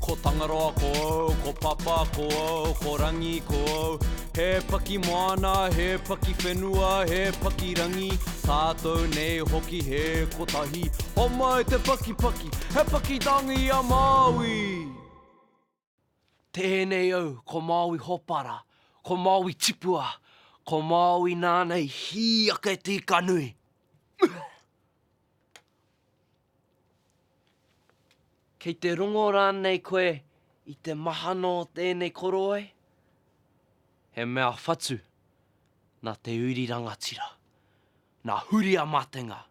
Ko Tangaroa ko au, ko Papa ko au, ko Rangi ko au. He paki moana, he paki whenua, he paki rangi, tātou nei hoki he kotahi. Homai te pakipaki, he paki tangi a Māui! Tēnei au ko Māui Hopara, ko Māui Tipua, ko Māui nāna i hī ake te ika nui. Kei te rongo rānei koe i te mahana o tēnei korowai? He mea whatu nā te uri rangatira, nā Huria Matenga,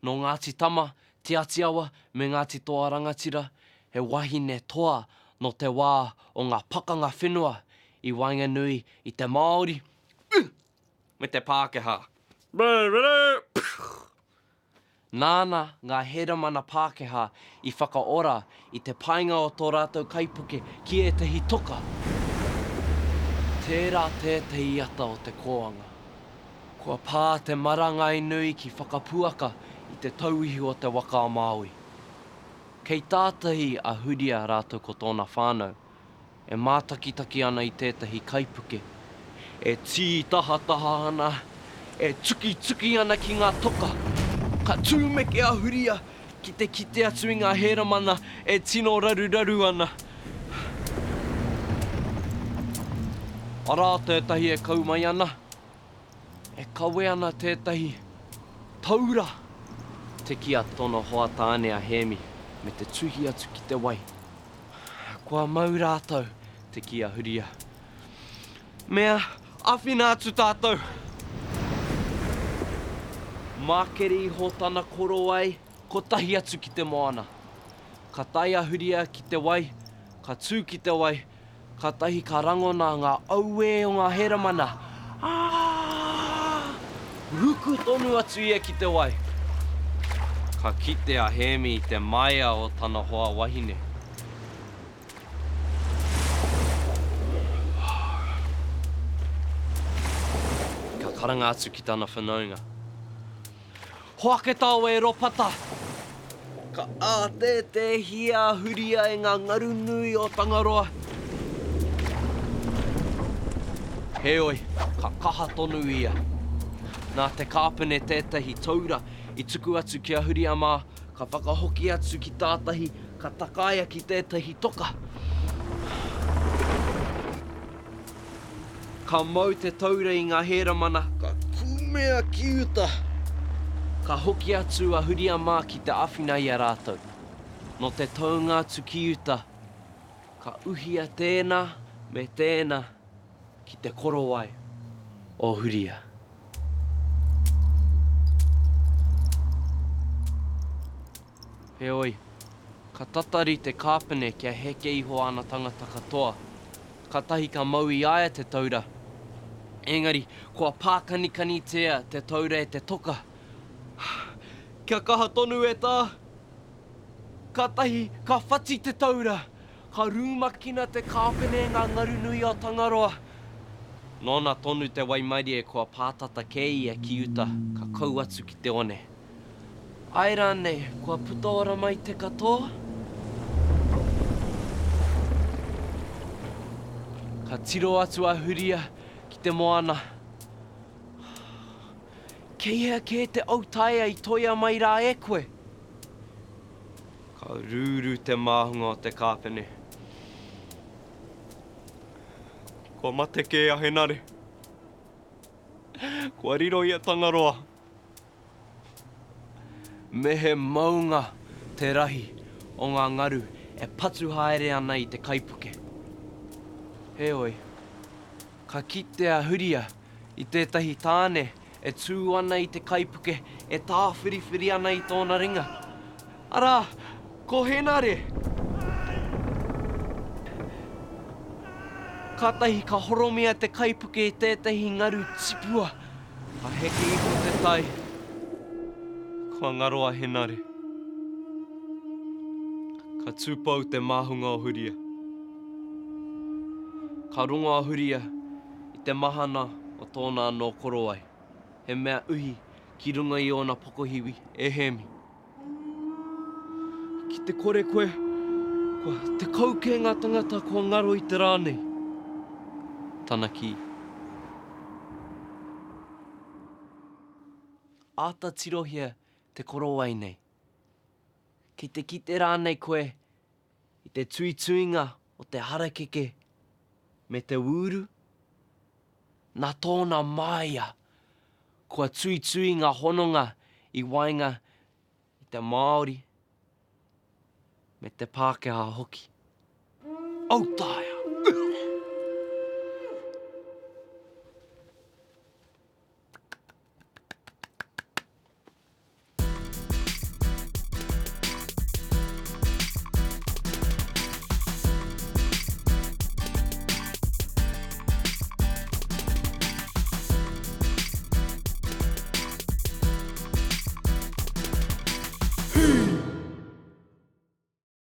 nō Ngāti Tama, Te Atiawa me Ngāti Toa Rangatira, he wahine toa nō te wā o ngā pakanga whenua i waenganui i te Māori me te Pākehā. Nāna ngā hēramana Pākehā i whakaora i te painga o tō rātou kaipuke ki ētahi toka. Tērā tētahi ata o te kōanga. Kua pā te marangai nui ki Whakapuaka i te tauihu o te waka a Māui. Kei tātahi a Huria rātou ko tōna whānau. E mātakitaki ana i tētahi kaipuke e tītahataha ana, e tukituki ana ki ngā toka. Ka tūmeke a Huria ki te kite atu i ngā hēramana e tino raruraru ana. Arā tētahi e kau mai ana, e kawe ana tētahi taura. Te kī a tōna hoa tāne a Hēmi, me te tuhi atu ki te wai. Kua mau rātou, te kī a Huria. Mea, āwhina atu tātou! Mākere iho tana korowai, kotahi atu ki te moana. Ka tae a Huria ki te wai, ka tū ki te wai, kātahi ka rangona ngā auē o ngā hēramana, Ā! Ruku tonu atu ia ki te wai. Ka kite a Hēmi i te maea o tana hoa wahine. Ka karanga atu ki tana whanaunga. Hoake tāua e Ropata! Ka ātētēhia a Huria e ngā ngaru nui o Tangaroa. Heoi, ka kaha tonu ia. Nā te kāpene tētahi taura i tuku atu ki a Huria mā, ka whakahoki atu ki tātahi, ka takaia ki tētahi toka. Ka mau te taura i ngā hēramana, ka kumea ki uta. Ka hoki atu a Huria mā ki te āwhina i a rātou. Nō te taunga atu ki uta, ka uhia tēnā me tēnā ki te korowai o Huria. Heoi, ka tatari te kāpene kia heke iho āna tangata katoa, kātahi ka mau i a ia te taura. Engari, kua pākanikanitia te taura e te toka. Kia kaha tonu e tā! Kātahi ka whati te taura, ka rūmakina te kāpene e ngā ngaru nui o Tangaroa. Nōna tonu te waimarie kua pātata kē ia ki uta, ka kau atu ki te one. Āe rānei, kua puta ora mai te katoa? Ka tiro atu a Huria ki te moana. Kei hea kē te autaia i toia mai rā e koe? Ka rūrū te māhunga o te kāpene. Kua mate kē a Henare. Kua riro i a Tangaroa. Me he maunga te rahi o ngā ngaru e patu haere ana i te kaipuke. Heoi, ka kite a Huria i tētahi tāne e tū ana i te kaipuke e tāwhiriwhiri ana i tōna ringa. Arā, ko Henare! Kātahi ka horomia te kaipuke i tētahi ngaru tipua. Ka heke iho te tai, kua ngaro a Henare. Ka tūpou te māhunga o Huria. Ka rongo a Huria i te mahana o tōna anō korowai, he mea uhi ki runga i ōna pokohiwi e Hēmi. Ki te kore koe. Kua 10 kē ngā tangata kua ngaro i te rā nei, tana kī. Āta tirohia te korowai nei. Kei te kite rānei koe i te tuituinga o te harakeke me te wūru? Nā tōna māia, kua tuitui ngā hononga i waenga i te Māori me te Pākehā hoki. Autaia!